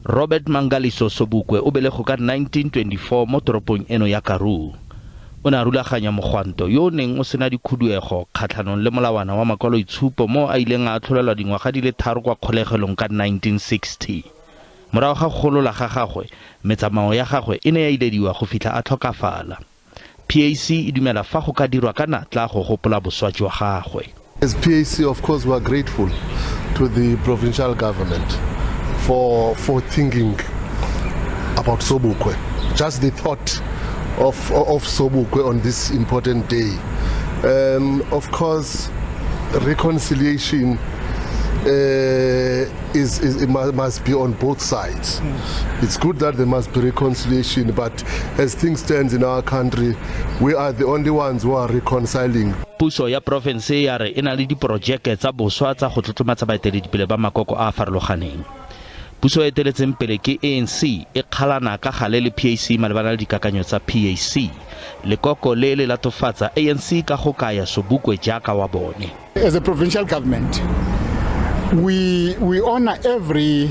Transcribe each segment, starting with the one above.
Robert Mangaliso Sobukwe o belegwe ka 1924 mo toropong eno ya Karoo. O ne a rulaganya mogwanto yo o neng o sena dikhuduego kgatlhanong le molawana wa makwaloitshupo moo a ileng a atlholelwa dingwaga di le tharo kwa kgolegelong ka 1960. Morago ga go golola ga gagwe, metsamao ya gagwe e ne ya ilediwa go fitlha a tlhokafala. PAC e dumela fa go ka dirwa ka natla go gopola boswa jwa gagwe. As PAC, of course, we are grateful to the provincial government for thinking about Sobukwe. Just the thought of Sobukwe on this important day. Of course, reconciliation is it must be on both sides. It's good that there must be reconciliation, but as things stand in our country, we are the only ones who are reconciling. Puso ya porofense ya re e na le diporojeke tsa boswa tsa go tlotlomatsa baeteledipele ba makoko a a farologaneng. Puso e eteletseng pele ke ANC e kgalana ka gale le PAC malebana le dikakanyo tsa PAC. Lekoko le le latofatsa ANC ka go kaya Sobukwe jaaka wa bone. As a provincial government, we honor every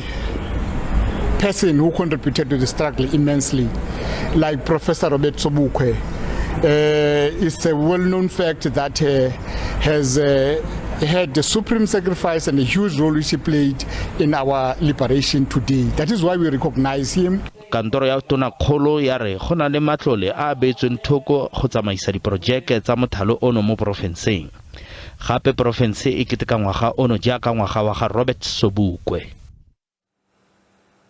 person who contributed to the struggle immensely, like Professor Robert Sobukwe. It's a well-known fact that has had the supreme sacrifice and a huge role which he played in our liberation today. That is why we recognize him. Kantoro ya Tonakgolo ya re go na le matlole a a beetsweng thoko go tsamaisa diporojeke tsa mothalo ono mo porofenseng. Gape porofense e keteka ngwaga ono jaaka ngwaga wa ga Robert Sobukwe.